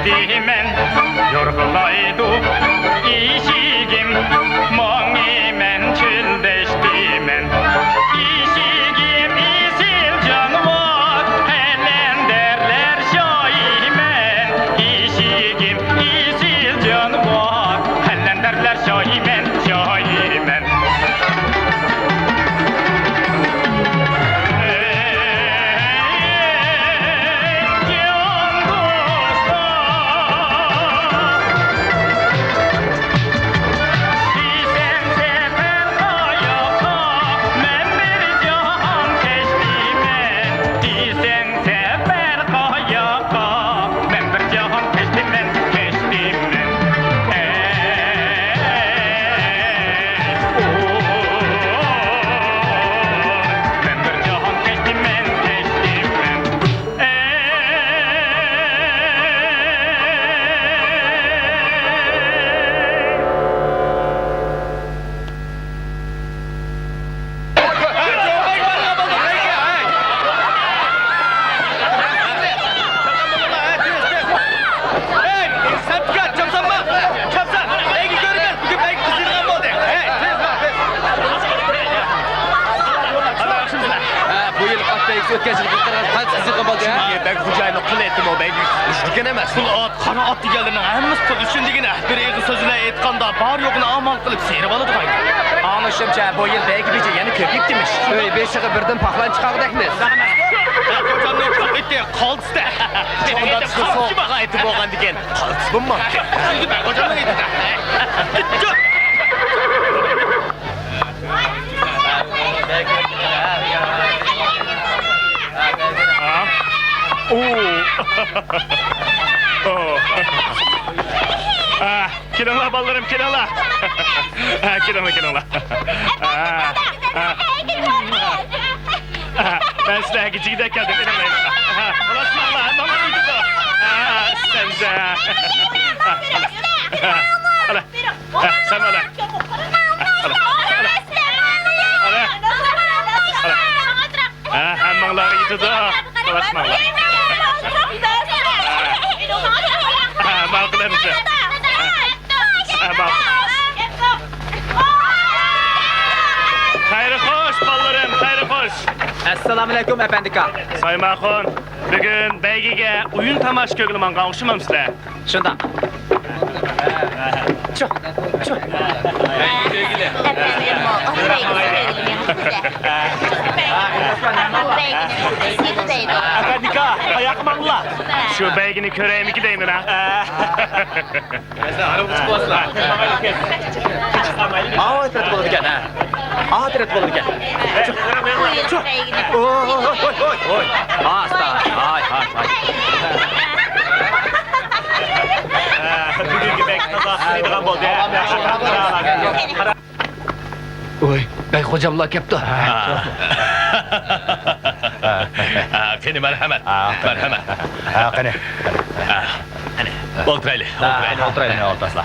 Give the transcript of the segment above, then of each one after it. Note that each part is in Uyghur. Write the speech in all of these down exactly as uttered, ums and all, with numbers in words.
دېمەن، يورغىلايدۇ ئىشىكىم، ماڭىمەن چۆلدەش دېمەن. ئىشىكىم ئېسىل جانىۋار، قەلەندەرلەر شاھىمەن. ئىشىكىم ئېسىل جانىۋار، قەلەندەرلەر شاھىمەن، شاھىمەن. سەپەر قاياققا؟ مەن بىر جاھان كەچتىمەن، كەچتىمەن. ئەي، ئۇ، مەن بىر جاھان كەچتىمەن، كەچتىمەن. ئەي. ھە، بۇ يىل ئات بەيگىسى ئۆتكەن يىلغا قارىغاندا قانچە قىزىققان بولدى، ھە؟ بەگ خوجايىننىڭ قۇل ئېتىمۇ بەگ ئۈچتىكەن ئەمەس. قۇل ئات، قارا ئات دېگەنلەرنىڭ ھەممىسى قۇل ئۈچۈن دېگىنە. بىر ئېغىز سۆز بىلەن ئېيتقاندا، بار يوغىنى ئامال قىلىپ سېرىپ ئالىدىغان گەپ. ئاڭلىشىمچە، بۇ يىل بەيگە بېجى يەنە كۆپىيىپتىمىش. ئۆي بېشىغا بىردىن پاخلان چىقارغۇدەكمىز. خوجامنىڭ چوڭ ئېتى قالتىستا. چوڭ دادىسى سوغۇققا ئېتى بولغاندىكىن، قالتىس بولماپتۇ. خوجامنىڭ ئېتىدە. ھە؟ ئۇ. ئۇ. ئا، كېلىڭلار، بالىلىرىم، كېلىڭلار. ئا، كېلىڭلار، كېلىڭلار. ئا، ئا. ئا، مەن سىلەرگە جىگدەك كەلدىم، ئېلىڭلار، ئېلىڭلار. ئا، ئۇلاشماڭلار، ھەممىڭلار ئۆيدە. ئا، سەنزە. ئا، ئالا. ئا، سەن ئالا. ئالا. ئالا. ئالا. ھە، ھەممىڭلارغا يېتىدۇ. تالاشماڭلار. ھە، ماقۇل ئەمىسە. ھە، ماقۇل. خەير خوش، بالىلىرىم، خەير خوش. ئەسسالامۇئەلەيكۇم، ئەپەندىكا. سايماخۇن، بۈگۈن بەيگىگە ئويۇن تاماشا كۆرگىلى ماڭغان ئوخشىمامسىلەر؟ شۇنداق. چۇ، چۇ. ئەپەندىم، ئات بەيگىسى دەيدۇ مېنىڭ سىزگە. ئات بەيگىسى دەيدۇ. ئەپەندىكا، قاياققا ماڭدىلا؟ شۇ بەيگىنى كۆرەيمىكى دەيمەن ھە. ئاۋۇ تەرەپ بولىدىكەن ھە. ئاۋۇ تەرەپ بولىدىكەن. چۇ، چۇ. ئوي، ئوي، ئوي، ئوي. ئاستا، ھاي، ھاي، ھاي. بۈگۈنكى بەگ تازا ئىشلەيدىغان بولدى. ۋوي، بەگ خوجاملار كەپتۇ. ھە، قېنى، مەرھەمەت. ھە، قېنى. مەرھەمەت. ھە، قېنى. ھە، قېنى. ئولتۇرايلى، ھە، ئولتۇرايلى. ئولتۇرايلى، ئولتۇرسىلا.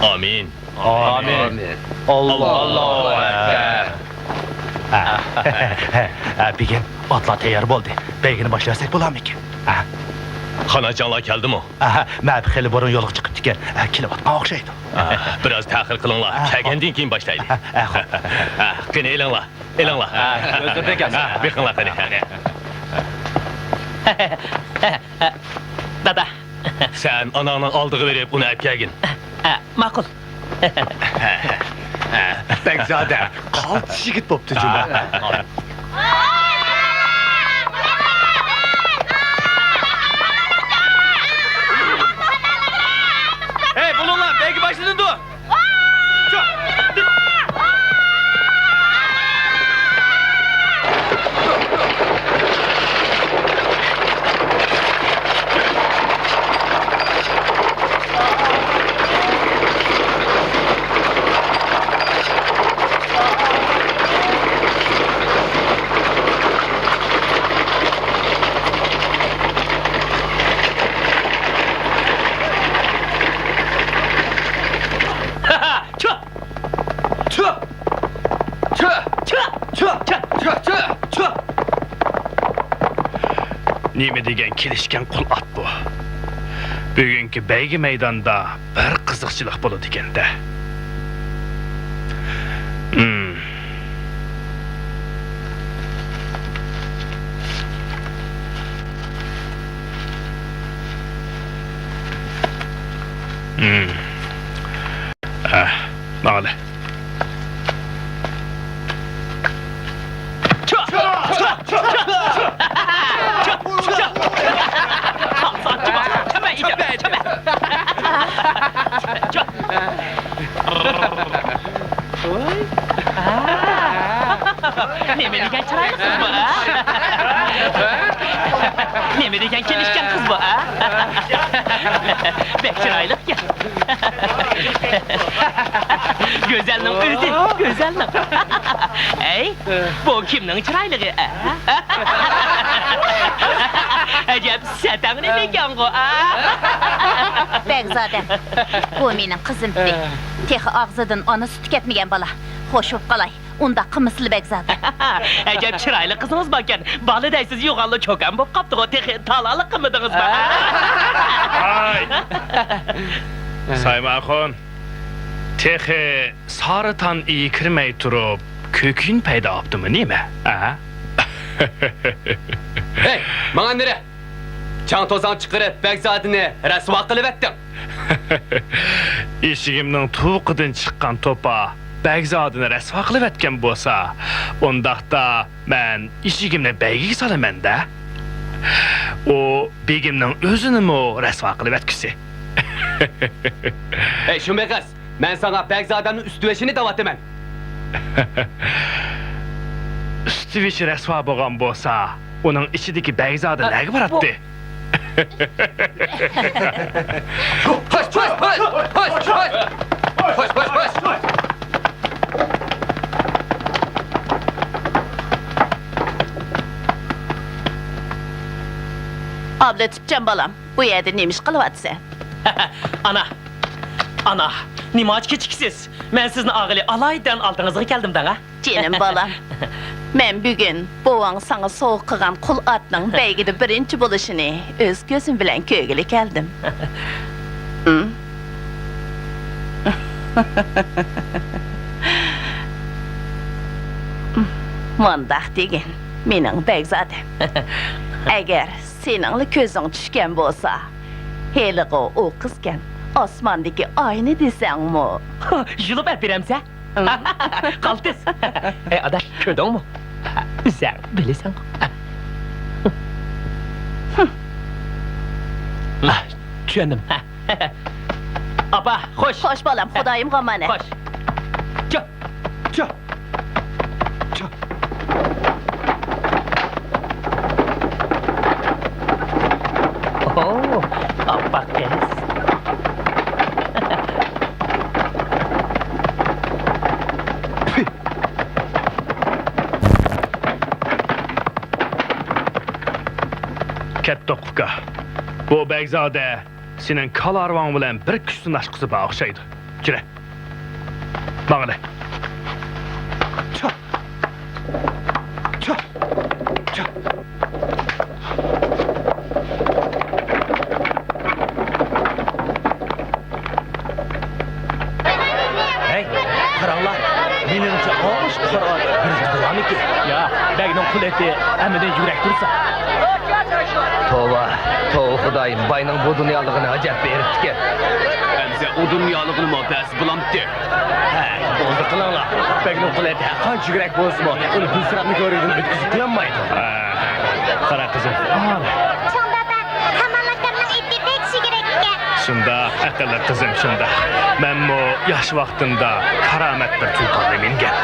ئامىن. ئامىن. ئامىن. ئاللاھۇ ئەكبەر. ھە. ھە، بۈگۈن ئاتلار تەييار بولدى. بەيگىنى باشلىۋەتسەك بولارمىكىن؟ ھە. خاناجانلار كەلدىمۇ؟ ئەھە، مەن خېلى بۇرۇن يولغا چىقىپتىكەن. ئە، كېلىۋاتقان ئوخشايدۇ. ئە، بىراز تەخىر قىلىڭلار. ئە، كەلگەندىن كېيىن باشلايلى. ئە، ئە، قېنى، ئېلىڭلار، ئېلىڭلار. ئە، ئۆزلىرىدىن كەلسۇن. ئە، بېقىڭلار قېنى. دادا. سەن ئاناڭنىڭ ئالدىغا بېرىپ، ئۇنى ئەپ كەلگىن. ئە، ماقۇل. بەگزادە، قالتىس يىگىت بوپتۇ جۇمۇ. ھەي، بولۇڭلار، بەيگە باشلىنىدۇ. نېمە دېگەن كېلىشكەن قۇل ئات بۇ! بۈگۈنكى بەيگە مەيداندا بىر قىزىقچىلىق بولىدىكەن-دە. ھىم. ھىم. ئە، ماڭىلى. نېمە دېگەن چىرايلىق قىز بۇ، ھە؟ نېمە دېگەن كېلىشكەن قىز بۇ، ھە؟ بەك چىرايلىق. گۈزەلنىڭ ئۆزى، گۈزەلنىڭ. ئەي، بۇ كىمنىڭ چىرايلىقى، ئە؟ ئەجەب سەتەڭ نېمىكەنغۇ، ئە؟ بەگزادە، بۇ مېنىڭ قىزىمتى. تېخى ئاغزىدىن ئانا سۈتى كەتمىگەن بالا. خوش بوپ قالاي. ئۇنداق قىلمىسىلە، بەگزادە. ئەجەب چىرايلىق قىزىڭىز باركەن. بالا دەيسىز، يوغانلا چوكان بوپ قاپتىغۇ، تېخى تالالىق قىلمىدىڭىزمۇ؟ ھاي! سايماخۇن، تېخى سارىتان ئېيى كىرمەي تۇرۇپ، كۆكۈن پەيدا بوپتىمۇ نېمە؟ ھە؟ ھەي، ماڭا نېرى! چاڭ-توزان چىقىرىپ، بەگزادىنى رەسۋا قىلىۋەتتىڭ. ئىشىكىمنىڭ تۇۋىقىدىن چىققان توپا بەگزادىنى رەسۋا قىلىۋەتكەن بولسا، ئۇنداقتا مەن ئىشىكىمنى بەيگىگە سالىمەن-دە. ئۇ بېگىمنىڭ ئۆزىنىمۇ رەسۋا قىلىۋەتكۈسى. ھەي، شۇمبېغىز! مەن ساڭا بەگزادەمنىڭ ئۈستىۋېشىنى دەۋاتىمەن. ئۈستىۋېشى رەسۋا بولغان بولسا، ئۇنىڭ ئىچىدىكى بەگزادە نەگە باراتتى؟ ھوش، ھوش، ھوش! ھوش، ھوش، ھوش! ئابلىتىپجان بالام، بۇ يەردە نېمە ئىش قىلىۋاتىسەن؟ ئانا! ئانا! نېمانچە كېچىكىسىز؟ مەن سىزنى ئاغىلى ئالايىتەن ئالدىڭىزغا كەلدىم دەڭ، ھە؟ جېنىم بالام، مەن بۈگۈن بوۋاڭ ساڭا سوۋغا قىلغان قۇل ئاتنىڭ بەيگىدە بىرىنچى بولۇشىنى ئۆز كۆزۈم بىلەن كۆرگىلى كەلدىم. ھىم؟ مۇنداق دېگىن، مېنىڭ بەگزادەم. ئەگەر سېنىڭلا كۆزۈڭ چۈشكەن بولسا، ھېلىقى ئۇ قىزكەن، ئاسماندىكى ئاينى دېسەڭمۇ. يۇلۇپ ئەپ بېرەمسە؟ قالتىس. ئەي ئاداش، كۆردۈڭمۇ؟ ئۆزەڭ بىلىسەن. چۈشەندىم. ئاپا، خوش. خوش بالام، خۇدايىمغا ئامانەت. خوش. چا، چا، چا. ئوو، ئاپئاق قىز. كەتتۇق، ئۇكا. بۇ بەگزادە سېنىڭ كالا ھارۋاڭ بىلەن بىر كۈچ سىناشقۇسى بار ئوخشايدۇ. كىرە. ماڭىلى. چا! چا! چا! ھەي، قاراڭلار، مېنىڭچە ئاشۇ قارا ئات بىرىنچى بولارمىكىن؟ ياق، بەگنىڭ قۇل ئېتى ھەممىدىن يۈگۈرەك تۇرسا. توۋا، توۋا خۇدايىم، باينىڭ بۇ دۇنيالىقىنى ئەجەب بېرىپتىكەن. ئەمسە ئۇ دۇنيالىقىنىمۇ بەرسە بولامتى؟ ھە، بولدى قىلىڭلار. بەگنىڭ قۇل ئېتى قانچە يۈگۈرەك بولسىمۇ، ئۇنى پىلسىراپنى كۆۋرۈكىدىن ئۆتكۈزۈپ قويالمايدۇ. ھە، قارا قىزىم، ئال. چوڭ دادا، قامال ئاكامنىڭ ئېتى بەك يۈگۈرەككەن. شۇنداق، ئەقىللىق قىزىم، شۇنداق. مەنمۇ ياش ۋاقتىمدا كارامەت بىر تۇلپارنى مىنگەن.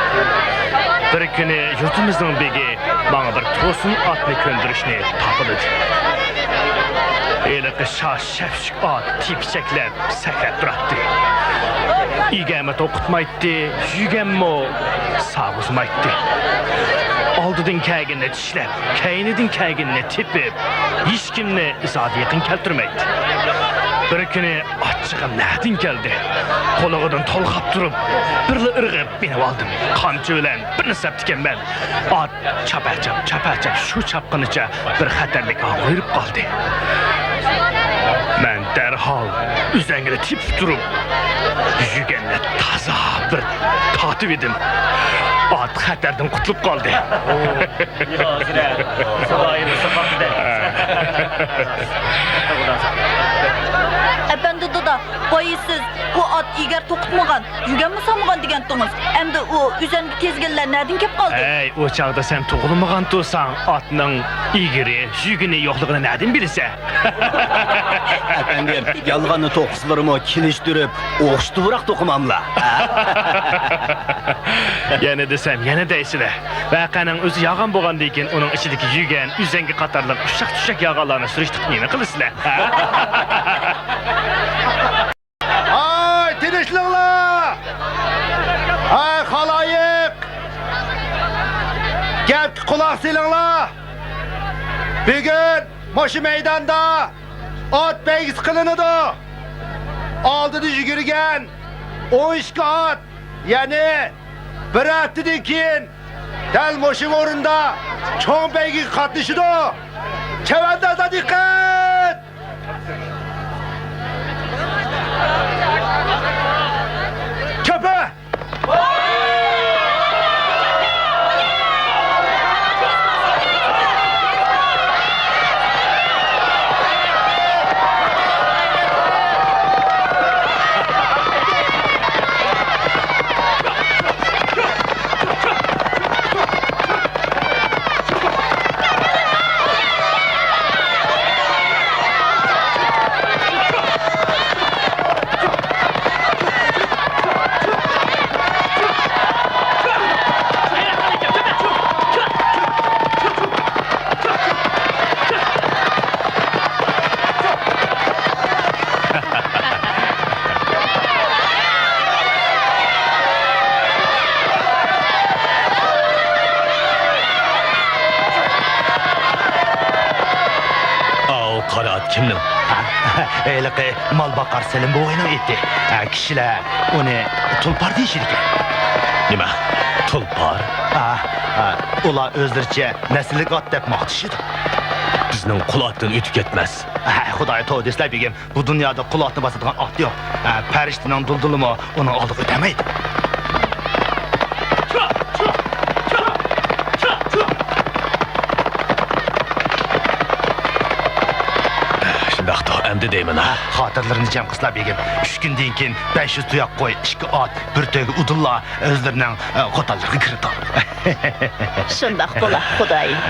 بىر كۈنى يۇرتىمىزنىڭ بېگى ماڭا بىر توسۇن ئاتنى كۆندۈرۈشنى تاپىلىدى. ھېلىقى شاش شەپشۈك ئات تېپىچەكلەپ سەكرەپ تۇراتتى. ئىگەمۇ توختىمايتتى، يۈگەنمۇ ساغۇزمايتتى. ئالدىدىن كەلگىنىنى چىشلەپ، كەينىدىن كەلگىنىنى تېپىپ، ھېچكىمنى زادى يېقىن كەلتۈرمەيتتى. بىر كۈنى ئاچچىقىم نەدىن كەلدى؟ قولىغىدىن تولغاپ تۇرۇپ، بىرلا ئىرغىپ مېڭىۋالدىم. قامچا بىلەن بىرنى سەپتىكەنمەن. ئات چاپا-چاپ، چاپا-چاپ، شۇ چاپقىنىچە بىر خەتەرلىك ھاڭغا يۈرۈپ قالدى. مەن دەرھال ئۈزەڭگىنى تېپىپ تۇرۇپ، يۈگەننى تازا بىر تارتىۋىدىم. ئات خەتەردىن قۇتۇلۇپ قالدى. ئەپەندى دادا، بايا سىز بۇ ئات ئېگەر توقۇتمىغان، يۈگەنمۇ سالمىغان دېگەنتىڭىز. ئەمدى ئۇ ئۈزەنگە تىزگىنلەر نەدىن كەپ قالدى؟ ھەي، ئۇ چاغدا سەن تۇغۇلمىغانتۇرساڭ، ئاتنىڭ ئېگىرى، يۈگىنى يوقلۇقىنى نەدىن بىلىسەن؟ ئەپەندىم، يالغاننى توقۇسىلىرىمۇ كېلىشتۈرۈپ، ئوخشىتىۋراق توقۇماملا. يەنە دېسەم، يەنە دەيسىلە. ۋەقەنىڭ ئۆزى ياغان بولغاندىن كېيىن، ئۇنىڭ ئىچىدىكى يۈگەن، ئۈزەڭگە قاتارلىق ئۇششاق-چۈششەك ياغانلارنى سۈرۈشتۈرۈپ نېمە قىلىسىلە؟ ھاي، تىنچلىقلا! ھاي، خالايىق! گەپكە قۇلاق سېلىڭلار! بۈگۈن مۇشۇ مەيداندا ئات بەيگىسى قىلىنىدۇ. ئالدىدا يۈگۈرگەن ئون ئىككى ئات، يەنى بىر ھەپتىدىن كېيىن دەل مۇشۇ ئورۇندا چوڭ بەيگىگە قاتنىشىدۇ. چەۋەندازلار دىققەت! چۆپە! ئاۋۇ قارا ئات كىمنىڭ؟ ھېلىقى مال باقار سېلىم بوۋاينىڭ ئېتى. ھە، كىشىلەر ئۇنى تۇلپار دېيىشىدىكەن. نېمە؟ تۇلپار؟ ھە، ھە، ئۇلار ئۆزلىرىچە نەسىللىك ئات دەپ ماختىشىدۇ. بىزنىڭ قۇل ئاتتىن ئۆتۈپ كەتمەس. ھە، خۇدايا توۋا دېسىلە بېگىم، بۇ دۇنيادا قۇل ئاتنى باسىدىغان ئات يوق. ھە، پەرىشتىنىڭ دۇلدۇلىمۇ ئۇنىڭ ئالدىغا ئۆتەلمەيدۇ. شۇنداقتۇ، ئەمدى دەيمەن ھە. خاتىرىلىرىنى جەم قىلسىلا بېگىم، ئۈچ كۈندىن كېيىن بەش يۈز تۇياق قوي، ئىككى ئات، بىر تۆگە ئۇدۇللا ئۆزلىرىنىڭ، ئە، قوتانلىرىغا كىرىدۇ. شۇنداق بولا، خۇدايىم.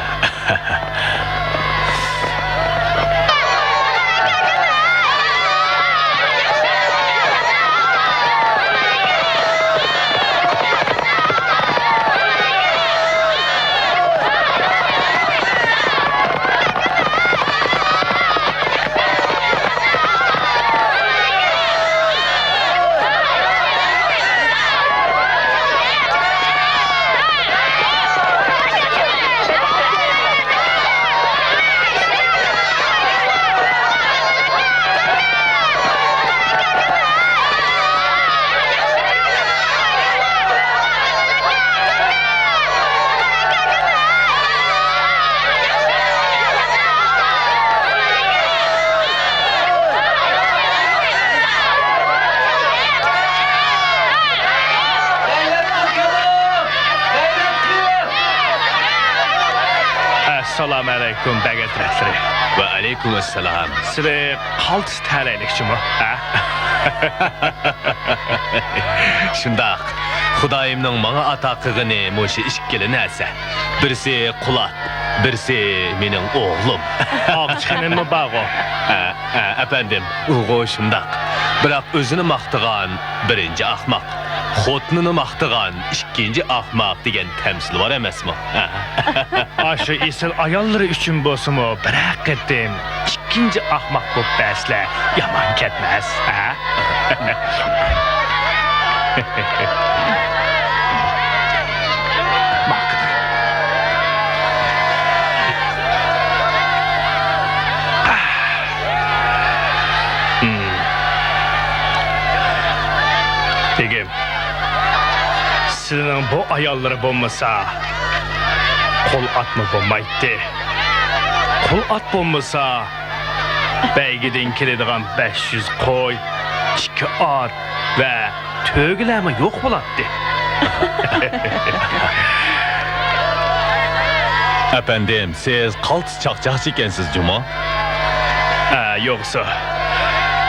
ئەسسالامۇ ئەلەيكۇم، بەگ ھەزرەتلىرى. ۋەئەلەيكۇم ئەسسالام. سىلى قالتىس تەلەيلىكچىمۇ، ھە؟ شۇنداق. خۇدايىمنىڭ ماڭا ئاتا قىلغىنى مۇشۇ ئىككىلا نەرسە. بىرسى قۇل ئات، بىرسى مېنىڭ ئوغلۇم. ئاغچى خېنىممۇ بارغۇ؟ ھە، ھە، ئەپەندىم، ئۇغۇ شۇنداق. بىراق ئۆزىنى ماختىغان بىرىنچى ئەخمەق، خوتۇنىنى ماختىغان ئىككىنچى ئەخمەق دېگەن تەمسىل بار ئەمەسمۇ؟ ھە. ئاشۇ ئېسىل ئاياللىرى ئۈچۈن بولسىمۇ بىرەر قېتىم ئىككىنچى ئەخمەق بولۇپ بەرسىلە يامان كەتمەس، ھە؟ بۇ ئاياللىرى بولمىسا، قۇل ئاتمۇ بولمايتتى. قۇل ئات بولمىسا، بەيگىدىن كېلىدىغان بەش يۈز قوي، ئىككى ئات ۋە تۆگىلەرمۇ يوق بولاتتى. ئەپەندىم، سىز قالتىس چاقچاقچى ئىكەنسىز جۇمۇ؟ ئە، يوغىسى،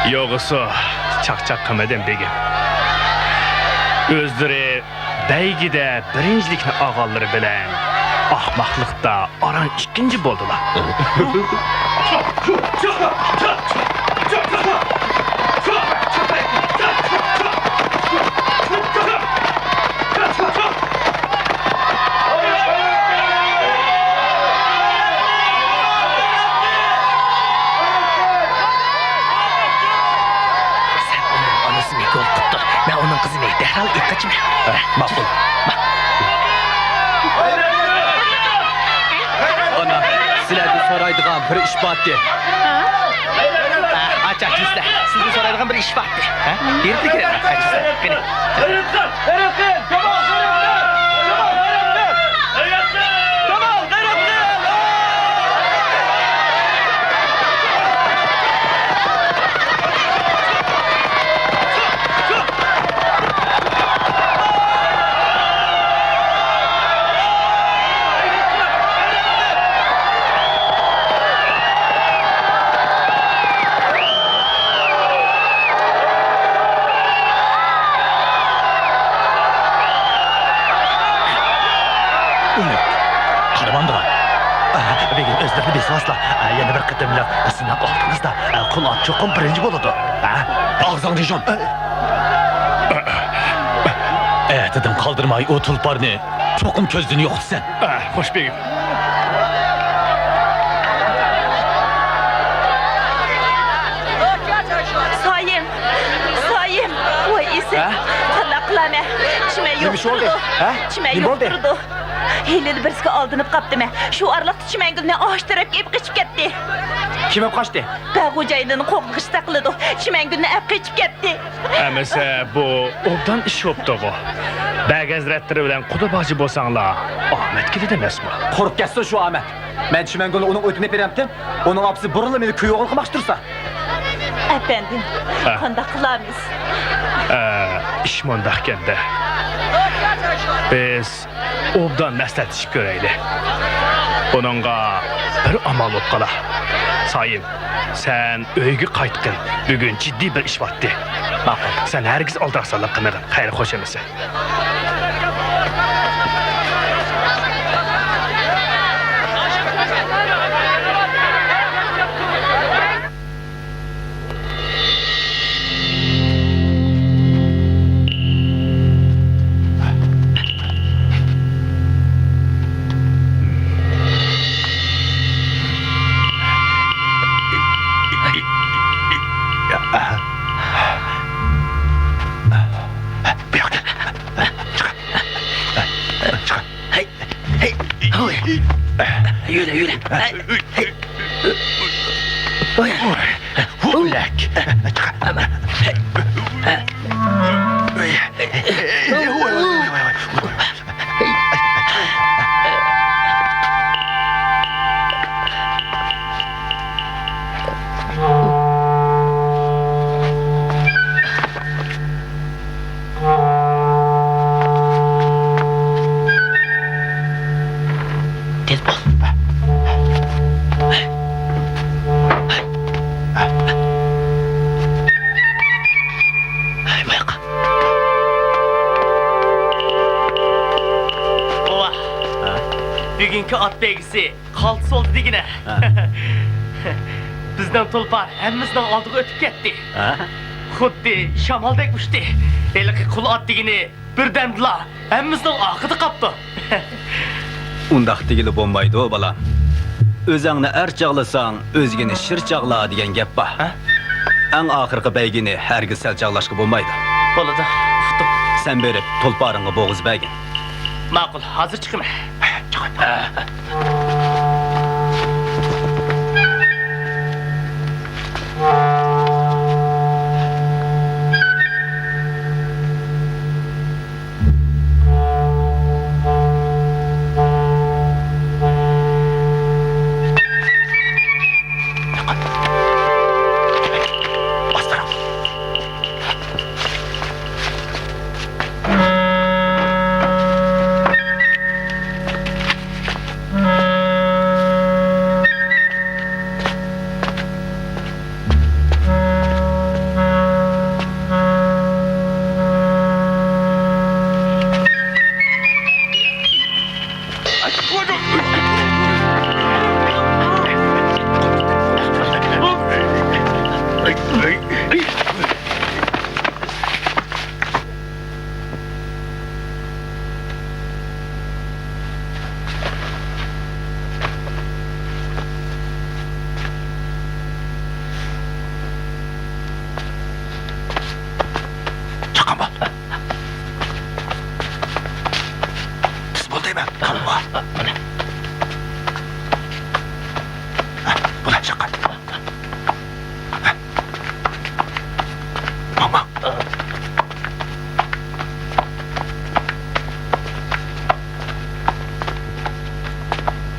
يوغىسى، چاقچاق قىلمىدىم، بېگىم. ئۆزلىرى بەيگىدە بىرىنچىلىكنى ئالغانلىرى بىلەن ئاخماقلىقتا ئاران ئىككىنچى بولدىلا. سەن ئۇنىڭ ئانىسىنى گول قىپ تۇر، مەن ئۇنىڭ قىزىنى دەرھال ئېلىپ قېچىمەن. ھە، ماقۇل. ئانا، سىلەردىن سورايدىغان بىر ئىش بارتى. ھە، ئاچا، كىرسىلە. سىزدىن سورايدىغان بىر ئىش بارتى. ھە؟ بېرىپ كىرىڭ. ئاچا، كىرسىلە. قېنى. ئۆلۈك. قارىمامدىغان. بېگىم، ئۆزلىرىنى بېسىۋالسىلا، يەنە بىر قېتىملىق سىناق ئالدىڭىزدا، قۇل ئات چوقۇم بىرىنچى بولىدۇ. ئاغزىڭنى يۇم. ئەتىدىن قالدۇرماي ئۇ تۇلپارنى چوقۇم كۆزدىن يوقىتىسەن. ئە، خوش بېگىم. سايىم، سايىم، ۋاي ئېسىل. ھە؟ قانداق قىلامەن؟ چىمەن يوق تۇرىدۇ. ھە؟ چىمەن يوق تۇرىدۇ. ھېلىلا بىرسىگە ئالدىنىپ قاپتىمەن. شۇ ئارىلىقتا چىمەنگۈلنى ئاشۇ تەرەپكە ئېلىپ قېچىپ كەتتى. كىم ئېلىپ قاچتى؟ بەغۇجاينىنى قوغلىغۇچى ساقلىدى. چىمەنگۈلنى ئەپ قېچىپ كەتتى. ئەمىسە بۇ ئوبدان ئىش بوپتىغۇ. بەگ ھەزرەتلىرى بىلەن قۇدا باغچى بولساڭلار، ئامەت كېلىدۇ ئەمەسمۇ؟ قۇرۇپ كەتسۇن شۇ ئامەت. مەن چىمەنگۈلنى ئۇنىڭ ئۆتىنى بېرەمتىم، ئۇنىڭ ئاپىسى بۇرۇنلا مېنى كۈيئوغۇل قىلماقچى تۇرسا. ئەپەندىم، ھە. قانداق قىلامىز؟ ئە، ئىش مۇنداقكەن-دە. بىز ئوبدان مەسلىھەتلىشىپ كۆرەيلى. بۇنىڭغا بىر ئامال بولۇپ قالا. سايىم، سەن ئۆيگە قايتقىن. بۈگۈن جىددىي بىر ئىش بارتتى. ماقۇل. سەن ھەرگىز ئالدىراقسانلىق قىلمىغىن. خەير، خوش ئەمىسە. ھەي، ھەي، ھوي. يۈرە، يۈرە. ھەي، ھەي. ھوي. ھوي. تېلېفون. بوۋا، بۈگۈنكى ئات بەيگىسى قالتىس بولدى دېگىنە. ھە. بىزنىڭ تۇلپار ھەممىسىنىڭ ئالدىغا ئۆتۈپ كەتتى. ھە؟ خۇددى شامالدەك ئۇچتى. ھېلىقى قۇل ئات دېگىنى بىردەمدىلا ھەممىسىنىڭ ئارقىدا قاپتۇ. ئۇنداق دېگىلى بولمايدۇ، بالام. ئۆزەڭنى ئەر چاغلىساڭ، ئۆزگىنى شىر چاغلا دېگەن گەپ بار. ھە؟ ئەڭ ئاخىرقى بەيگىنى ھەرگىز سەل چاغلاشقا بولمايدۇ. بولىدۇ، ئۇقتۇم. سەن بېرىپ تۇلپارىڭغا بوغۇز بەرگىن. ماقۇل، ھازىر چىقىمەن. چىقىڭ.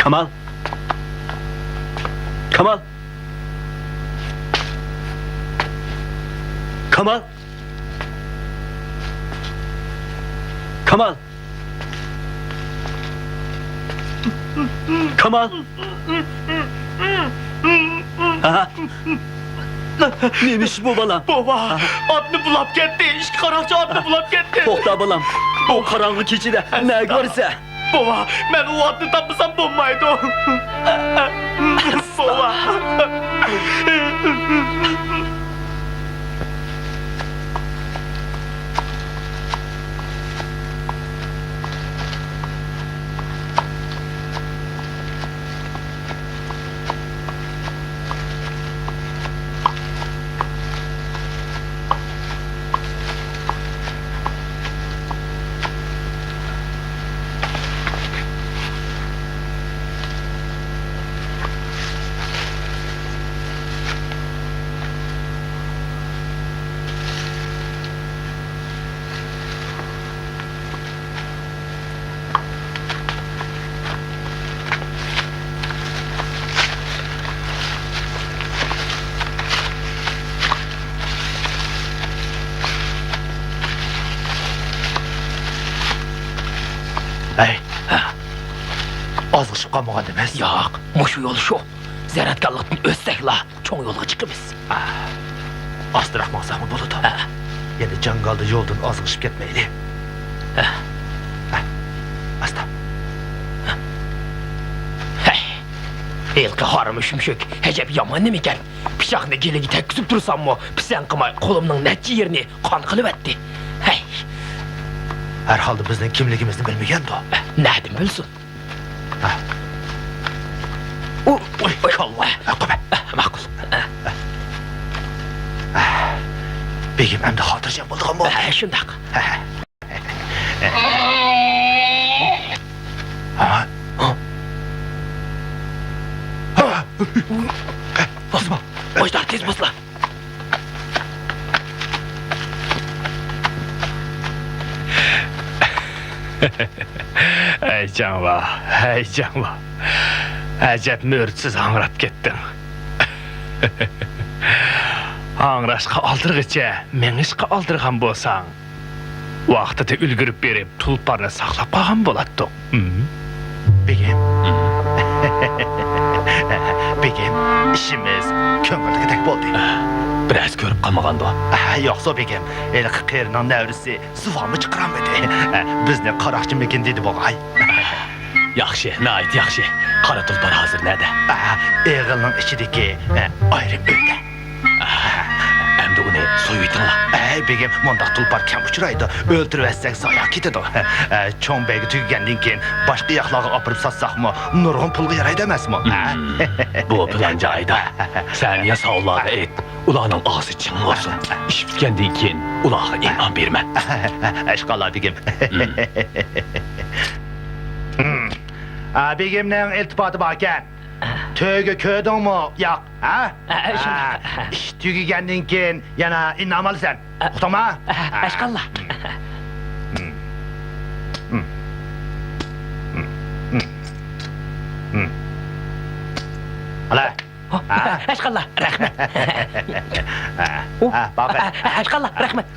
كامال! كامال! كامال! كامال! كامال! ھە؟ نېمە ئىش بۇ، بالام؟ بوۋا، ئاتنى بۇلاپ كەتتى. ئىككى قاراقچى ئاتنى بۇلاپ كەتتى. توختا، بالام. بۇ قاراڭغۇ كېچىدە نەگە بارىسەن؟ بوۋا، مەن ئۇ ئاتنى تاپمىسام بولمايدۇ. بوۋا. ھەي، ئازغىشىپ قالمىغاندىمىز؟ ياق، مۇشۇ يول شۇ. زەرەتكارلىقتىن ئۆتسەكلا، چوڭ يولغا چىقىمىز. ئاستىراق ماڭساقمۇ بولىدۇ. ھە. يەنە جاڭگالدا يولدىن ئازغىشىپ كەتمەيلى. ھە. ھە. ئاستا. ھەي، ھېلىقى ھارا مۈشۈك ئەجەب يامان نېمىكەن. پىچاقنى گېلىگە تەگكۈزۈپ تۇرساممۇ، پىسەڭ قىلماي قولۇمنىڭ نەچچە يېرىنى قان قىلىۋەتتى. ھەي. ھەر ھالدا بىزنىڭ كىملىكىمىزنى بىلمىگەندۇ. نەدىن بىلسۇن؟ ھە. ئۇ، ئۇي، كاللا. ھە، قويمە. ماقۇل. بېگىم ئەمدى خاتىرجەم بولىدىغان بولدى. ھە، شۇنداق. ھە، ھە. ھە. ھە. ھە. بوسما. باشلار، تېز بوسلا. ھەي جاڭۋا، ھەي جاڭۋا. ئەجەب مۈرىسىز ھاڭراپ كەتتىڭ. ھاڭراشقا ئالدىرىغىچە مېڭىشقا ئالدىرىغان بولساڭ، ۋاقتىدا ئۈلگۈرۈپ بېرىپ، تۇلپارنى ساقلاپ قالغان بولاتتۇق. ھىم؟ بېگىم. ھىم؟ بېگىم، ئىشىمىز كۆڭۈلدىكىدەك بولدى. بىرەرسى كۆرۈپ قالمىغاندۇ؟ يوقسۇ، بېگىم. ھېلىقى قېرىنىڭ نەۋرىسى زۇۋانمۇ چىقىرالمىدى. بىزنى قاراقچىمىكىن دېدى بوغاي. ياخشى، ناھايىتى ياخشى. قارا تۇلپار ھازىر نەدە؟ ئېغىلنىڭ ئىچىدىكى ئايرىم ئۆيدە. ئەمدى ئۇنى سويۇۋېتىڭلار. ئەي، بېگىم، مۇنداق تۇلپار كەم ئۇچرايدۇ. ئۆلتۈرۈۋەتسەك زايا كېتىدۇ. چوڭ بەيگە تۈگىگەندىن كېيىن باشقا ياقلارغا ئاپىرىپ ساتساقمۇ نۇرغۇن پۇلغا يارايدۇ ئەمەسمۇ؟ ھە؟ بۇ پىلان جايىدا. سەن ياساۋۇللارغا ئېيت، ئۇلارنىڭ ئاغزى چىڭ بولسۇن. ئىش پۈتكەندىن كېيىن ئۇلارغا ئىنئام بېرىمەن. ئەشقاللا بېگىم. ھە، بېگىمنىڭ ئىلتىپاتى باركەن. تۆگە كۆردۈڭمۇ؟ ياق. ھە؟ ئە، ئە، شۇنداق. ئىش تۈگىگەندىن كېيىن يەنە ئىنئام ئالىسەن. ئە، ئۇقتۇڭما؟ ئە، ئەشقاللا. ئالا. ھە؟ ئەشقاللا، رەھمەت. ھە، ھە، باقە. ئە، ئەشقاللا، رەھمەت.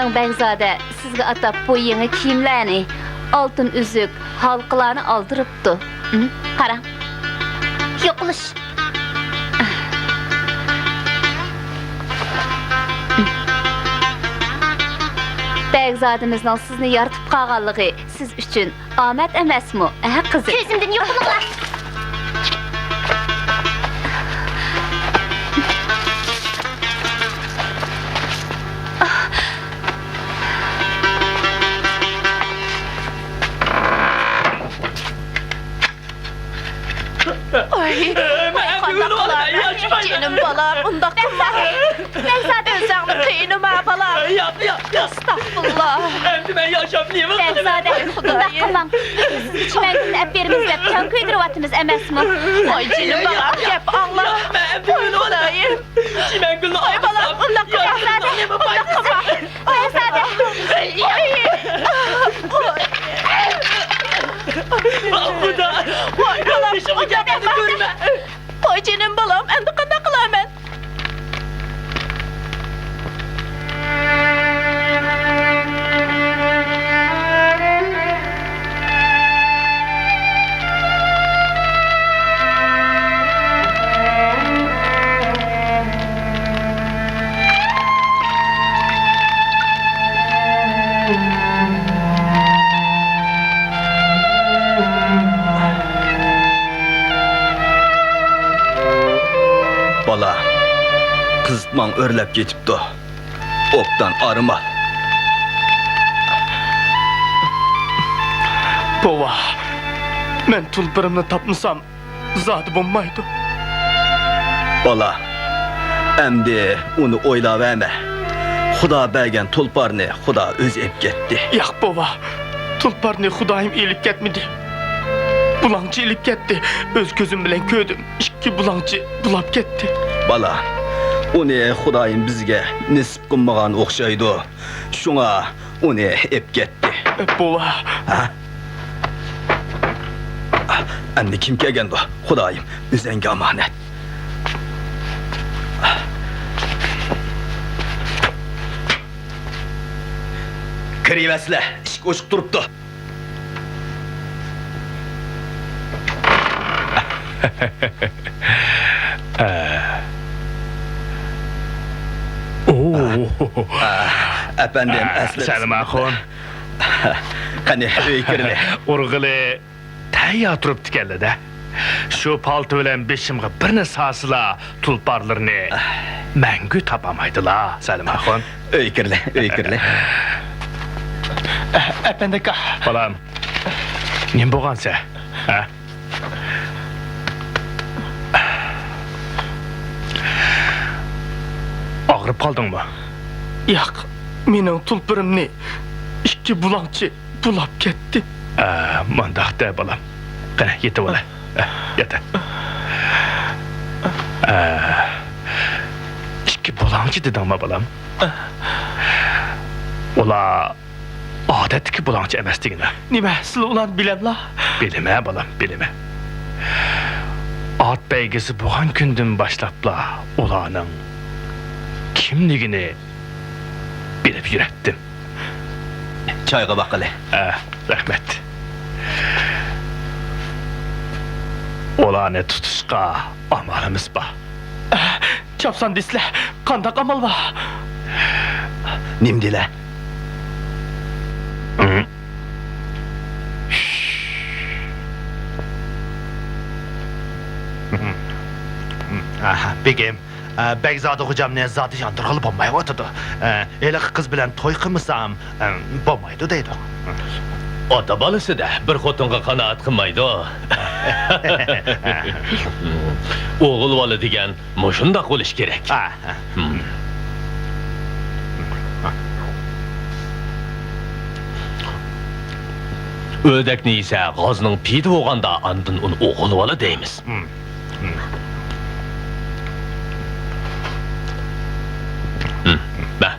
بەگزادە سىزگە ئاتاپ بۇ يېڭى كىيىملەرنى، ئالتۇن ئۈزۈك، ھالقىلارنى ئالدۇرۇپتۇ. ھىم، قاراڭ. يوقىلىش. بەگزادىمىزنىڭ سىزنى يارىتىپ قالغانلىقى سىز ئۈچۈن ئامەت ئەمەسمۇ، ھە، قىزىم؟ كۆزۈمدىن يوقىلىڭلار! ئاي، مەن قانداق قىلارمەن؟ جېنىم بالام، ئۇنداق قىلما. بەگزادە، ئۆزۈڭنى قىينىما، بالام. ياق، ياق، ياق. ئەستەغپۇرۇللا. ئەمدى مەن ياشاپ نېمە قىلىمەن؟ بەگزادە، ئۇنداق قىلماڭ. سىزگە چىمەنگۈلنى ئەپ بېرىمىز دەپ جان كۆيدۈرۈۋاتىمىز ئەمەسمۇ؟ ۋاي جېنىم بالام، گەپ ئاڭلا. ياق، مەن ئەمدى ئۆلۈۋالىمەن. چىمەنگۈلنى ئاي، بالام، ئۇنداق قىلما. بەگزادە، ئۇنداق قىلما. بەگزادە. ئاي. ئاي. ئاي، خۇدا! ۋاي، بالام، بېشىمغا كەلگەننى كۆرمە! ۋاي، جېنىم بالام، ئەمدى قانداق قىلارمەن؟ بالا، قىزىتماڭ ئۆرلەپ كېتىپتۇ. ئوبدان ئارام ئال. بوۋا، مەن تۇلپىرىمنى تاپمىسام، زادى بولمايدۇ. بالا، ئەمدى ئۇنى ئويلاۋەرمە. خۇدا بەرگەن تۇلپارنى خۇدا ئۆزى ئېلىپ كەتتى. ياق، بوۋا، تۇلپارنى خۇدايىم ئېلىپ كەتمىدى. بۇلاڭچى ئېلىپ كەتتى. ئۆز كۆزۈم بىلەن كۆردۈم. ئىككى بۇلاڭچى بۇلاپ كەتتى. بالا، ئۇنى خۇدايىم بىزگە نېسىپ قىلمىغان ئوخشايدۇ. شۇڭا ئۇنى ئېلىپ كەتتى. بوۋا. ھە؟ ئەمدى كىم كەلگەندۇ؟ خۇدايىم، ئۆزەڭگە ئامانەت. كىرىۋەرسىلە، ئىشىك ئوچۇق تۇرۇپتۇ. ئەپەندىم، ئەسلى سەلىم ئاخۇن. قېنى، ئۆيگە كىرىلى. ئۇرغىلى تەييار تۇرۇپتىكەنلىدە. شۇ پالتا بىلەن بېشىمغا بىرنى سالسىلا، تۇلپارلىرىنى مەڭگۈ تاپالمايدىلا، سەلىم ئاخۇن. ئۆيگە كىرىلى، ئۆيگە كىرىلى. ئەپەندىكا. بالام، نېمە بولغانسەن؟ ھە؟ ئاغرىپ قالدىڭمۇ؟ ياق، مېنىڭ تۇلپىرىمنى ئىككى بۇلاڭچى بۇلاپ كەتتى. ئە، مانداق دە، بالام. قېنى، يېتىۋال. ئە، يات. ئە، ئىككى بۇلاڭچى دېدىڭما، بالام؟ ئۇلار ئادەتتىكى بۇلاڭچى ئەمەس دېگىنە. نېمە، سىلەر ئۇلارنى بىلەملا؟ بىلىمە، بالام، بىلىمە. ئات بەيگىسى بولغان كۈندىن باشلاپلا ئۇلارنىڭ كىملىكىنى بىلىپ يۈرەتتىم. چايغا باققىلى. ئە، رەھمەت. ئۇلارنى تۇتۇشقا ئامالىمىز بار. چاپسان دېسىلە، قانداق ئامال بار؟ نېمە دېلە؟ ئاھا، بېگىم، ئە، بەگزادە خوجامنى زادى ياندۇرغىلى بولمايۋاتىدۇ. ئە، ھېلىقى قىز بىلەن توي قىلمىسام، ئە، بولمايدۇ دەيدۇ. ئاتا بالىسىدە بىر خوتۇنغا قانائەت قىلمايدۇ. ئوغۇل بالا دېگەن مۇشۇنداق بولۇشى كېرەك. ھە، ھە. ئۆردەكنى يېسە، غازنىڭ پېيى بولغاندا، ئاندىن ئۇنى ئوغۇل بالا دەيمىز. مە.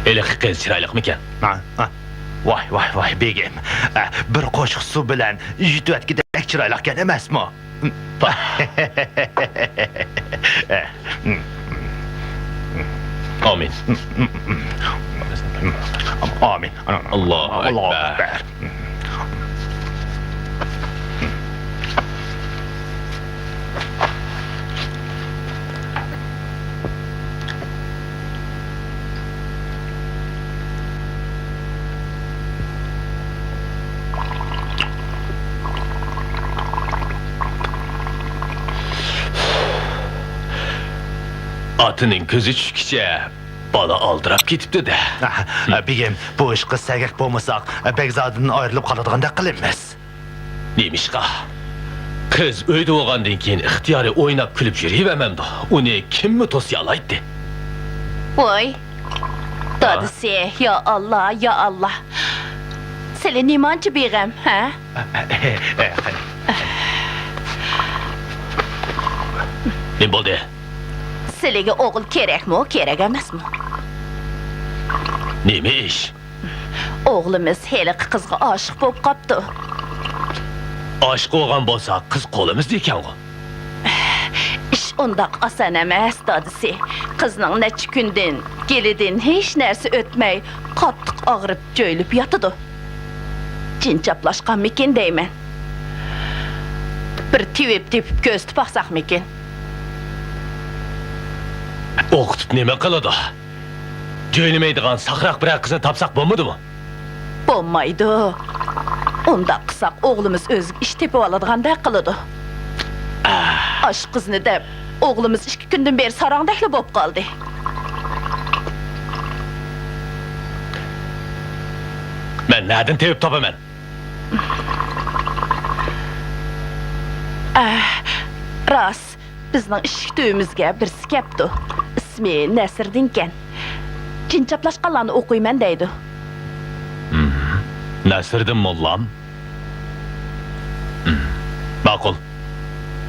ھېلىقى قىز چىرايلىقمىكەن؟ ھە، ھە. ۋاي، ۋاي، ۋاي، بېگىم. ئە، بىر قوشۇق سۇ بىلەن يۇتۇۋەتكۈدەك چىرايلىقكەن ئەمەسمۇ؟ پاھ. ئە، ھىم، ھىم، ھىم. ئامىن. ئامىن. ئاللاھۇ ئەكبەر. ئاتىنىڭ كۆزى چۈشكىچە بالا ئالدىراپ كېتىپتۇ-دە. بېگىم، بۇ ئىشقا سەگەك بولمىساق، بەگزادىدىن ئايرىلىپ قالىدىغاندەك قىلىمىز. نېمىشقا؟ قىز ئۆيدە بولغاندىن كېيىن ئىختىيارى ئويناپ كۈلۈپ يۈرۈۋەرمەمدۇ؟ ئۇنى كىممۇ توسىيالايتتى؟ ۋاي، دادىسى، يا ئاللا، يا ئاللا. سىلى نېمانچە بىغەم، ھە؟ قېنى. نېمە بولدى؟ سىلىگە ئوغۇل كېرەكمۇ، كېرەك ئەمەسمۇ؟ نېمە ئىش؟ ئوغلىمىز ھېلىقى قىزغا ئاشىق بولۇپ قاپتۇ. ئاشىق بولغان بولسا، قىز قولىمىزدا ئىكەنغۇ. ئىش ئۇنداق ئاسان ئەمەس، دادىسى. قىزنىڭ نەچچە كۈندىن، گېلىدىن ھېچ نەرسە ئۆتمەي، قاتتىق ئاغرىپ، جۆيلۈپ ياتىدۇ. جىن چاپلاشقانمىكىن دەيمەن. بىر تېۋىپ تېپىپ كۆرسىتىپ باقساقمىكىن؟ ئوقۇتۇپ نېمە قىلىدۇ؟ جۆيلىمەيدىغان ساقراق بىرەر قىزنى تاپساق بولمىدىمۇ؟ بولمايدۇ. ئۇنداق قىلساق، ئوغلىمىز ئۆزىگە ئىش تېپىۋالىدىغاندەك قىلىدۇ. ئاش قىزنى دەپ، ئوغلىمىز ئىككى كۈندىن بېرى ساراڭدەكلا بولۇپ قالدى. مەن نەدىن تېپىپ تاپىمەن؟ ئە، راست، بىزنىڭ ئىشىك تۈۋىمىزگە بىرسى كەپتۇ. ئىسمى نەسىردىنكەن. جىن چاپلاشقانلارنى ئوقۇيمەن دەيدۇ. مم. نەسىردىن موللام؟ مم. ماقۇل.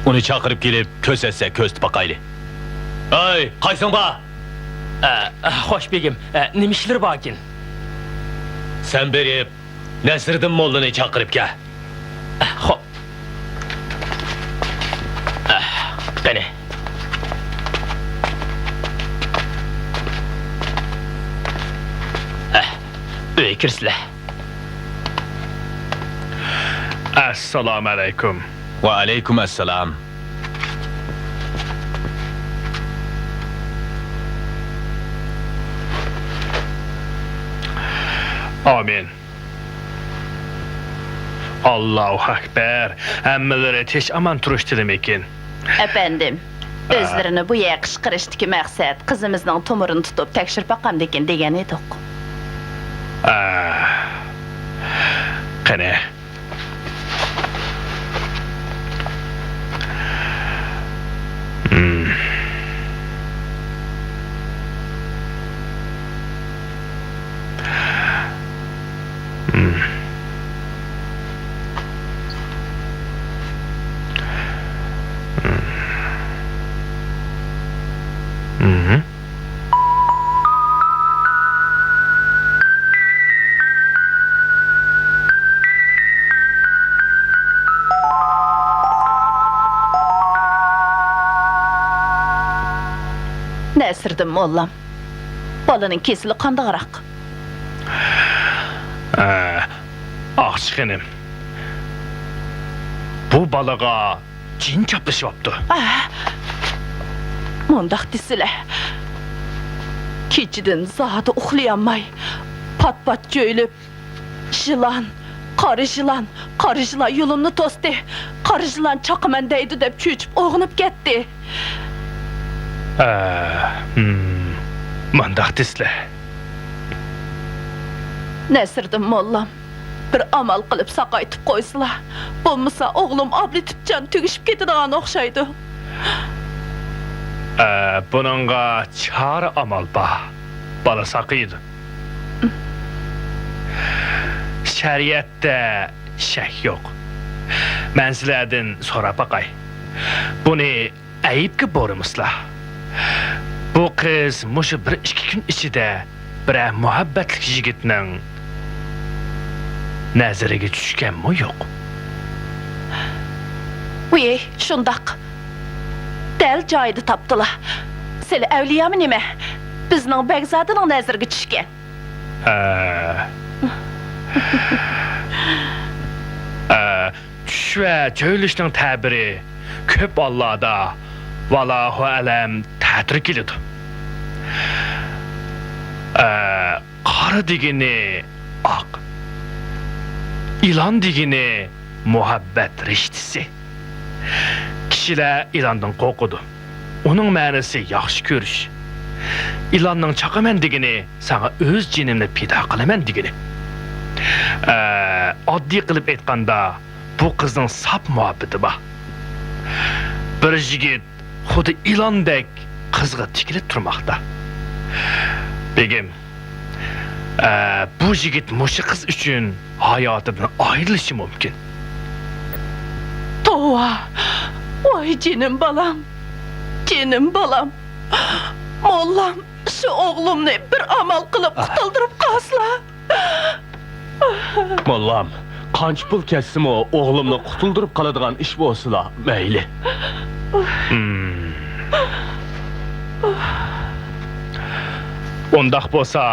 ئۇنى چاقىرىپ كېلىپ، كۆرسەتسە كۆرسىتىپ باقايلى. ئەي، قايسىڭ بار؟ ئە، خوش، بېگىم. ئە، نېمە ئىشلىرى باركىن؟ سەن بېرىپ، نەسىردىن موللىنى چاقىرىپ كەل. خوپ. قېنى. ئۆيگە كىرسىلە. ئەسسالامۇ ئەلەيكۇم. ۋەئەلەيكۇم ئەسسالام. ئامىن. ئاللاھۇ ئەكبەر! ھەممىلىرى تىنچ-ئامان تۇرۇشتىلىمىكىن؟ ئەپەندىم، ئە. ئۆزلىرىنى بۇ يەرگە چىقىرىشتىكى مەقسەت قىزىمىزنىڭ تومۇرىنى تۇتۇپ تەكشۈرۈپ باقامدىكىن دېگەن ئىدۇق. ئە. قېنى. نەسىردىن موللام، بالىنىڭ كېسىلى قانداقراق؟ ئە، ئاقچى خېنىم، بۇ بالىغا جىن چاپلىشىۋاپتۇ. ئە، مۇنداق دېسىلە، كېچىدىن زادى ئۇخلىيالماي، پات-پات جۆيلۈپ، يىلان، قارا يىلان، قارا يىلان يولۇمنى توستى، قارا يىلان چاقىمەن دەيدۇ دەپ چۆچۈپ ئويغىنىپ كەتتى. ئە، ھىم، مانداق دېسىلە. نەسىردىن موللام، بىر ئامال قىلىپ ساقايتىپ قويسىلا، بولمىسا ئوغلۇم ئابلىتىپجان تۈگىشىپ كېتىدىغان ئوخشايدۇ. ئە، بۇنىڭغا چارە ئامال بار. بالا ساقىيىدۇ. شەرىئەتتە شەك يوق. مەن سىلەردىن سوراپ باقاي. بۇنى ئەيىبكە بۇرىمىسىلا. بۇ قىز مۇشۇ بىر ئىككى كۈن ئىچىدە بىرەر مۇھەببەتلىك يىگىتنىڭ نەزىرىگە چۈشكەنمۇ يوق؟ ۋىي، شۇنداق. دەل جايىدا تاپتىلا. سىلى ئەۋلىيامۇ نېمە؟ بىزنىڭ بەگزادىنىڭ نەزىرىگە چۈشكەن. ئە، ئە، چۈش ۋە چۆرىلىشنىڭ تەبىرى كۆپ ھاللاردا، ۋالاھۇ ئەلەم، تەتۈر كېلىدۇ. ئە، قارا دېگىنى ئاق، ئىلان دېگىنى مۇھەببەت رىشتىسى. كىشىلەر ئىلاندىن قورقىدۇ. ئۇنىڭ مەنىسى ياخشى كۆرۈش. ئىلاننىڭ چاقىمەن دېگىنى ساڭا ئۆز جېنىمنى پىدا قىلىمەن دېگىنى. ئە، ئاددىي قىلىپ ئېيتقاندا، بۇ قىزنىڭ ساپ مۇھەببىتى بار. بىر يىگىت خۇددى ئىلاندەك قىزغا تىكىلىپ تۇرماقتا. بېگىم، ئە، بۇ يىگىت مۇشۇ قىز ئۈچۈن ھاياتىدىن ئايرىلىشى مۇمكىن. توۋا! ۋاي جېنىم بالام! جېنىم بالام! موللام، شۇ ئوغلۇمنى بىر ئامال قىلىپ قۇتۇلدۇرۇپ قالسىلا! موللام، قانچە پۇل كەتسىمۇ ئوغلۇمنى قۇتۇلدۇرۇپ قالىدىغان ئىش بولسىلا مەيلى. ھىم. ئۇنداق بولسا،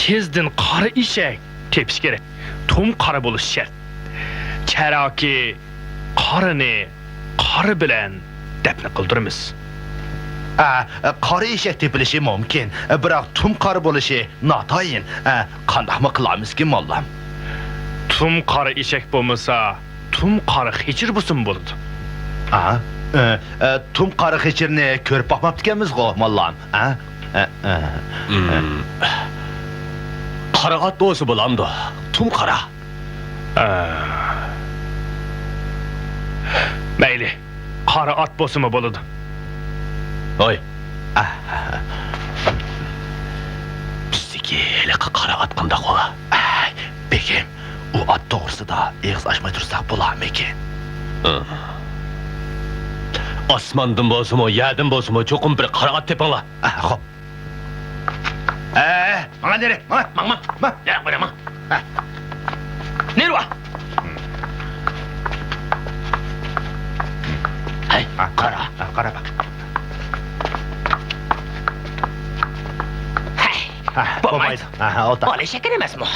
تېزدىن قارا ئېشەك تېپىش كېرەك. تۇم قارا بولۇشى شەرت. چاراكى قارىنى قارا بىلەن دەپنە قىلدۇرىمىز. ئە، قارا ئېشەك تېپىلىشى مۇمكىن، بىراق تۇم قارا بولۇشى ناتايىن. ئە، قانداقمۇ قىلارمىزكىن، موللام؟ تۇم قارا ئېشەك بولمىسا، تۇم قارا خېچىر بولسىمۇ بولىدۇ. ئە، ئە، ئە، تۇم قارا خېچىرنى كۆرۈپ باقماپتىكەنمىزغۇ، موللام. ئە، ئە، ئە. ھىم. قارا ئات بولسا بولامدۇ؟ تۇم قارا. ئە. مەيلى، قارا ئات بولسىمۇ بولىدۇ. ھوي. ئە. بىزدىكى ھېلىقى قارا ئات قانداق بولا؟ ئەي، بېگىم، ئۇ ئات توغرىسىدا ئېغىز ئاچماي تۇرساق بولارمىكىن؟ ئە. ئاسماندىن بولسىمۇ، يەردىن بولسىمۇ، چوقۇم بىر قارا ئات تېپىڭلار. ئە، خوپ. ئە، ماڭا نېرى، ماڭا، ماڭ، ماڭ، ماڭ. ياق، مانا، ماڭ. ھە. نېرى بار. ھەي، ھە، قارا. ھە، قارا باق. ھەي، ھە، بولمايدۇ. بولمايدۇ. ھە، ھە، ئولتۇر. ئالىي شەكىر ئەمەسمۇ؟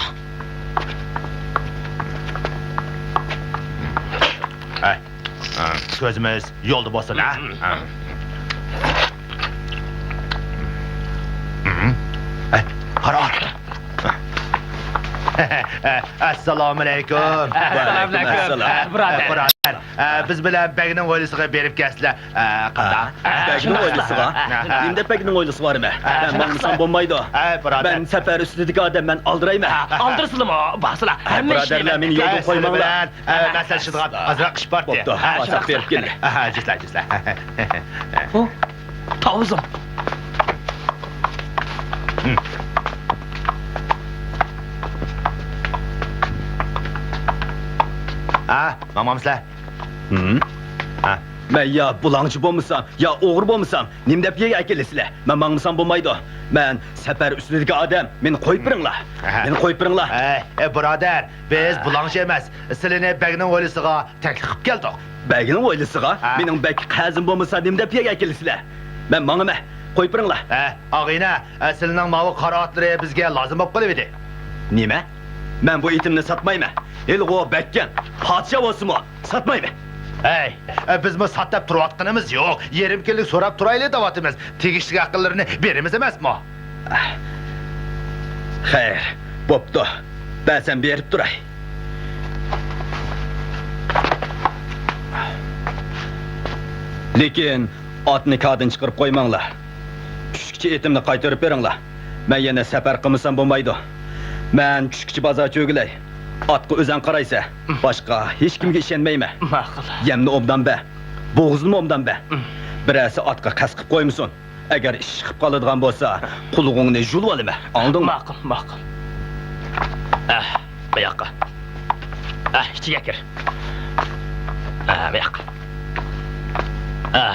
ھەي. ھە، كۆزىمىز يولدا بولسۇن، ھە؟ ھە. ھە، قارا. ئەسسالامۇئەلەيكۇم. ئەسسالامۇئەلەيكۇم. ئە، بۇرادەر. ئە، بۇرادەر. ئە، بىز بىلەن بەگنىڭ ھويلىسىغا بېرىپ كەلسىلە. ئە، قانداق؟ بەگنىڭ ھويلىسىغا؟ ھە. نېمە دەپ بەگنىڭ ھويلىسىغا بارىمەن؟ ھە، مەن ماڭمىسام بولمايدۇ. ھە، بۇرادەر. مەن سەپەر ئۈستىدىكى ئادەم، مەن ئالدىرايمەن. ھە، ئالدىرسىلىمۇ بارسىلا. ھە، ھەممە ئىشنى بۇرادەرلەر، مېنى يولدىن قويماڭلار. ئە، مەسىلەن، شۇنداق ئازراق ئىش بار. بوپتۇ، ھە، ئازراق بېرىپ كېلەي. ھە، جىسلە، جىسلە. ھو، تاۋۇزۇم. ھە، ماڭمامسىلەر؟ ھە. مەن يا بۇلاڭچى بولمىسام، يا ئوغرى بولمىسام، نېمە دەپ يەرگە ئەكېلىسىلەر؟ مەن ماڭمىسام بولمايدۇ. مەن سەپەر ئۈستىدىكى ئادەم، مېنى قويۇپ بېرىڭلار. ھە. مېنى قويۇپ بېرىڭلار. ئەي، ئەي، بۇرادەر، بىز بۇلاڭچى ئەمەس، سىلىنى بەگنىڭ ھويلىسىغا تەكلىپ قىلىپ كەلدۇق. بەگنىڭ ھويلىسىغا؟ ھە. مېنىڭ بەك قەرزىم بولمىسا، نېمە دەپ يەرگە ئەكېلىسىلەر؟ مەن ماڭىمەن، قويۇپ بېرىڭلار. ھە، ئاغىنە، ھە، سىلىنىڭ ماۋۇ قارا ئاتلىرى بىزگە لازىم بولۇپ قېلىۋىدى. نېمە؟ مەن بۇ ئېتىمنى ساتمايمەن. ھېلىغۇ بەگكەن، پادىشاھ بولسىمۇ ساتمايمەن. ھەي، بىزمۇ سات دەپ تۇرۇۋاتقىنىمىز يوق. يېرىم كىلولۇق سوراپ تۇرايلى دەۋاتىمىز. تېگىشلىك ھەقلىرىنى بېرىمىز ئەمەسمۇ؟ خەير، بوپتۇ. بەرسەم بېرىپ تۇراي. لېكىن ئاتنى كاردىن چىقىرىپ قويماڭلار. چۈشكىچە ئېتىمنى قايتۇرۇپ بېرىڭلار. مەن يەنە سەپەر قىلمىسام بولمايدۇ. مەن چۈشكىچە بازار چۆگىلەي. ئاتقا ئۆزەڭ قارايسەن. باشقا ھېچكىمگە ئىشەنمەيمەن. ماقۇل. يەمنى ئوبدان بەر. بوغۇزنىمۇ ئوبدان بەر. بىرەرسى ئاتقا قەست قىلىپ قويمىسۇن. ئەگەر ئىششىق قىلىپ قالىدىغان بولسا، قۇلىقىڭنى يۇلۇۋالىمەن. ئاڭلىدىڭمۇ؟ ماقۇل، ماقۇل. ئە، بۇياققا. ئە، ئىچىگە كىر. ئە، بۇياققا. ئە،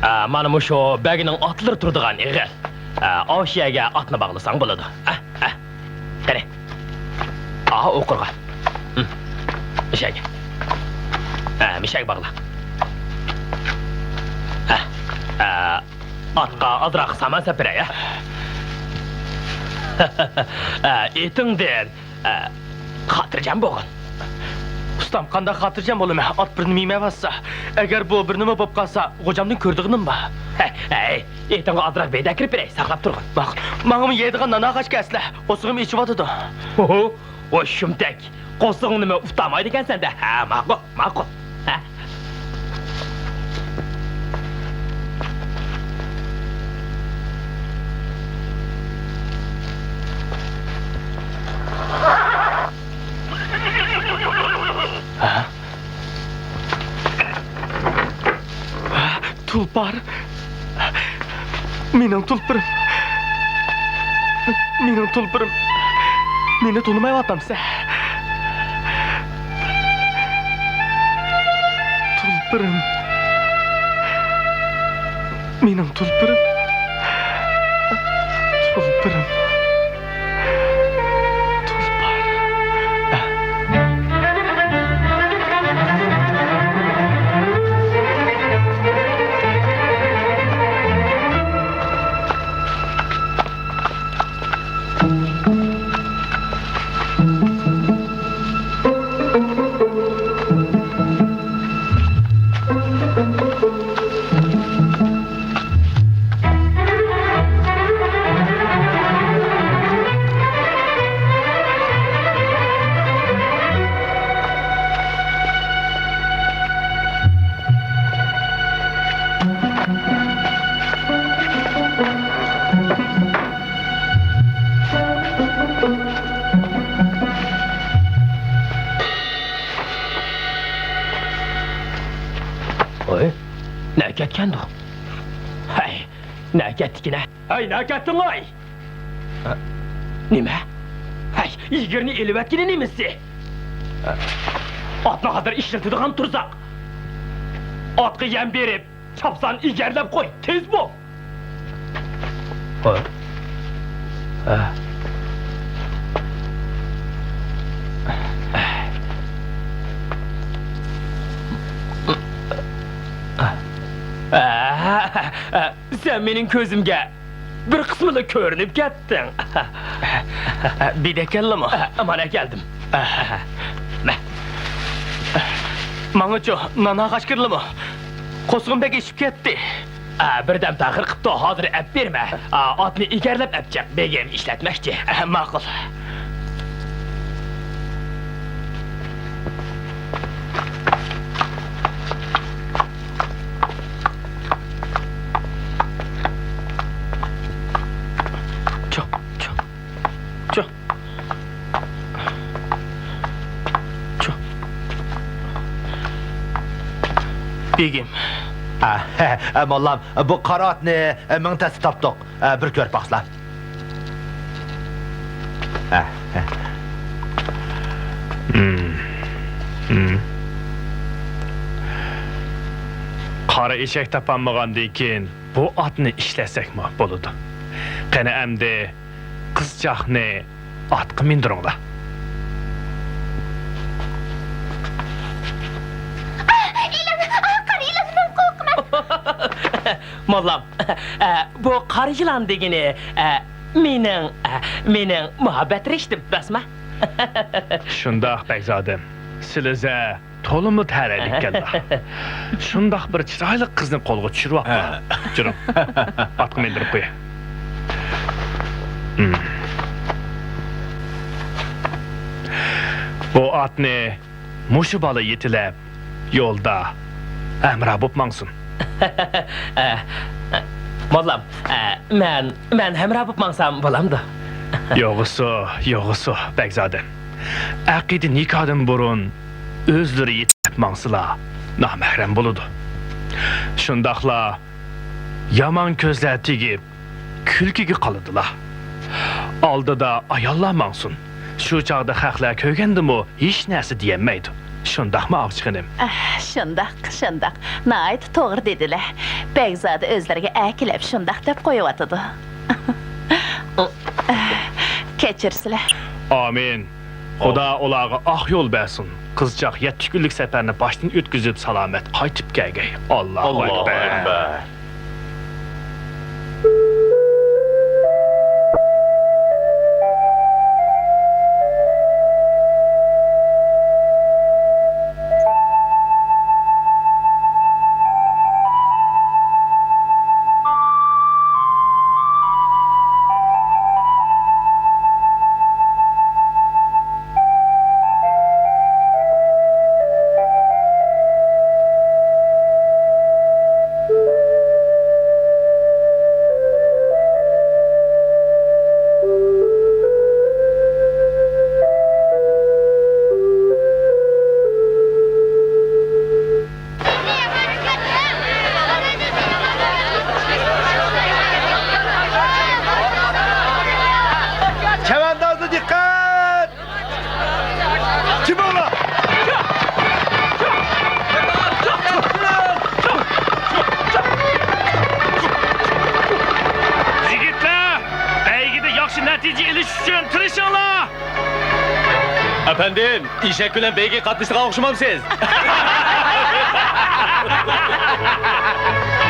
ئە، مانا مۇشۇ بەگنىڭ ئاتلىرى تۇرىدىغان ئېغىل. ئە، ئاشۇ يەرگە ئاتنى باغلىساڭ بولىدۇ. ئە، ئە. قېنى. ئاھا، ئوقۇرغا. ھىم. مىشەگە. ھە، مىشەگە باغلا. ھە. ھە. ئاتقا ئازراق سامان سەپ بېرەي، ھە؟ ئە، ئېتىڭدىن، ئە، خاتىرجەم بولغىن. ئۇستام، قانداق خاتىرجەم بولىمەن؟ ئات بىر نېمە يېمەۋاتسا، ئەگەر بۇ بىر نېمە بولۇپ قالسا، غوجامدىن كۆرىدىغىنىم بار. ھەي، ھەي، ئېتىڭغا ئازراق بېدە كىرىپ بېرەي، ساقلاپ تۇرغىن. ماقۇل. ماڭىمۇ يەيدىغان نان ئاغاچ كەلسىلە، قورسىقىم ئېچىۋاتىدۇ. ھوھو، ۋاي شۇمتەك، قورسىقىڭنىمۇ ئۇتالمايدىكەنسەن-دە. ھە، ماقۇل، ماقۇل. ھە. ھە؟ تۇلپار. مېنىڭ تۇلپىرىم. مېنىڭ تۇلپىرىم. مېنى تونۇمايۋاتامسەن؟ تۇلپىرىم. مېنىڭ تۇلپىرىم. تۇلپىرىم. تۇلپار. ۋاي، نەگە كەتكەندۇ؟ ھەي، نەگە كەتتىكىنە؟ ھەي، نەگە كەتتىڭ ھەي؟ نېمە؟ ھەي، ئېگىرنى ئېلىۋەتكىنى نېمىسى؟ ئاتنى ھازىر ئىشلىتىدىغان تۇرساق. ئاتقا يەم بېرىپ، چاپسان ئېگەرلەپ قوي، تېز بول! ھە؟ ھە. سەن مېنىڭ كۆزۈمگە بىر قىسمىلا كۆرۈنۈپ كەتتىڭ. بېدە ئەكەلدىمۇ؟ مانا ئەكەلدىم. مە. ماڭىچۇ، نان ئاغاچ كىرلىمۇ؟ قورسىقىم بەك ئېچىپ كەتتى. ئە، بىردەم تاخىر قىپتۇ، ھازىر ئەپ بېرىمەن. ئە، ئاتنى ئىگەرلەپ ئەپچىق، بېگىم ئىشلەتمەكچى. ئە، ماقۇل. چۇ، چۇ، چۇ. چۇ. بېگىم. ئە، ئە، موللام، بۇ قارا ئاتنى، ئە، مىڭ تەستە تاپتۇق. ئە، بىر كۆرۈپ باقسىلا. ئە، ئە. ھىم. ھىم. قارا ئېشەك تاپالمىغاندىن كېيىن، بۇ ئاتنى ئىشلەتسەكمۇ بولىدۇ. قېنى ئەمدى قىزچاقنى ئاتقا مىندۈرۈڭلار. ئىلان، ئا، قارا ئىلان، مەن قورقىمەن. موللام، ئە، بۇ قارا يىلان دېگىنى، ئە، مېنىڭ، ئە، مېنىڭ مۇھەببەت رىشتىم، راستمۇ؟ شۇنداق، بەگزادەم. سىلىزە تولىمۇ تەلەيلىككەنلا. شۇنداق بىر چىرايلىق قىزنى قولغا چۈشۈرۈۋاپتۇ. ھە. جۈرۈڭ. ئاتقا مىندۈرۈپ قوياي. ھىم. بۇ ئاتنى مۇشۇ بالا يېتىلەپ، يولدا ھەمراھ بولۇپ ماڭسۇن. ئە، موللام، ئە، مەن، مەن ھەمراھ بولۇپ ماڭسام بولامدۇ؟ يوغىسۇ، يوغىسۇ، بەگزادەم. ئەقىدە نىكاھدىن بۇرۇن ئۆزلىرى يېتىپ ماڭسىلا، نامەھرەم بولىدۇ. شۇنداقلا يامان كۆزلەر تېگىپ، كۈلكىگە قالىدىلا. ئالدىدا ئاياللار ماڭسۇن. شۇ چاغدا خەقلەر كۆرگەندىمۇ ھېچ نەرسە دېيەلمەيدۇ. شۇنداقمۇ، ئاغىچىخېنىم؟ ئەھ، شۇنداق، شۇنداق. ناھايىتى توغرا دېدىلە. بەگزادە ئۆزلىرىگە ئەركىلەپ شۇنداق دەپ قويۇۋاتىدۇ. كەچۈرسىلە. ئامىن. خۇدا ئۇلارغا ئاق يول بەرسۇن. قىزچاق يەتتە كۈنلۈك سەپەرنى باشتىن ئۆتكۈزۈپ، سالامەت قايتىپ كەلگەي. ئاللاھۇ ئەكبەر. ئەپەندىم، ئېشەك بىلەن بەيگىگە قاتنىشىدىغان ئوخشىمامسىز؟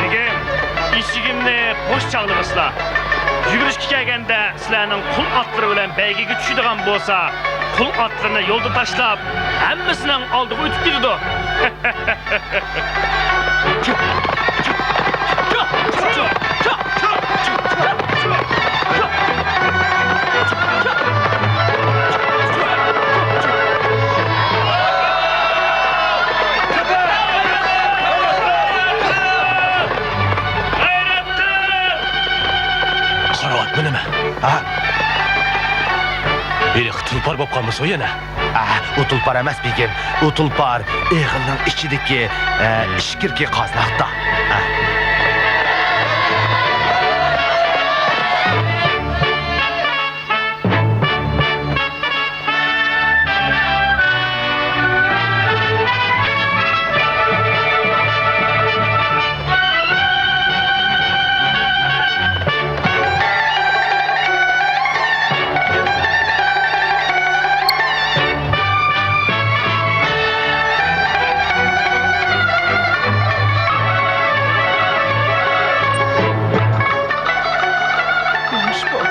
بېگىم، ئېشىكىمنى بوش چاغلىغىسىلا. يۈگۈرۈشكە كەلگەندە سىلەرنىڭ قۇل ئاتلىرى بىلەن بەيگىگە چۈشىدىغان بولسا، قۇل ئاتلىرىنى يولدا تاشلاپ، ھەممىسىنىڭ ئالدىغا ئۆتۈپ كېتىدۇ. قاراۋاتما نېمە؟ ھە؟ ھېلىقى تۇلپار بولۇپ قالمىسۇن يەنە؟ ئە، ئۇ تۇلپار ئەمەس، بېگىم. ئۇ تۇلپار ئېغىلنىڭ ئىچىدىكى، ئە، ئىچكىرىكى قازناقتا. ئە. شۇكەن.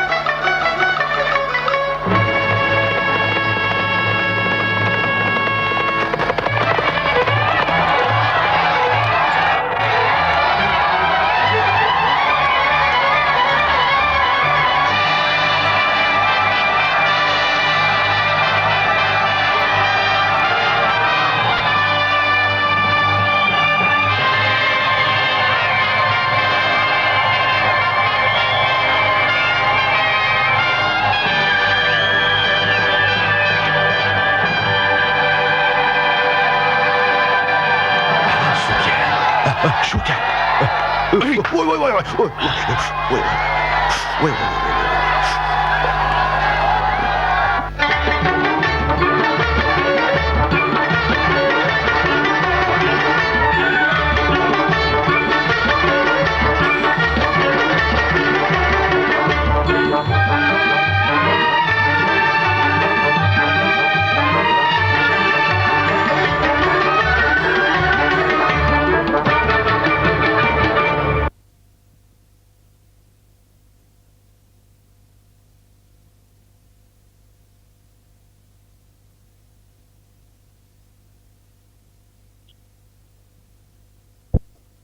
شۇكەن. ۋاي، ۋاي، ۋاي، ۋاي. ۋاي، ۋاي، ۋاي. ۋاي، ۋاي، ۋاي.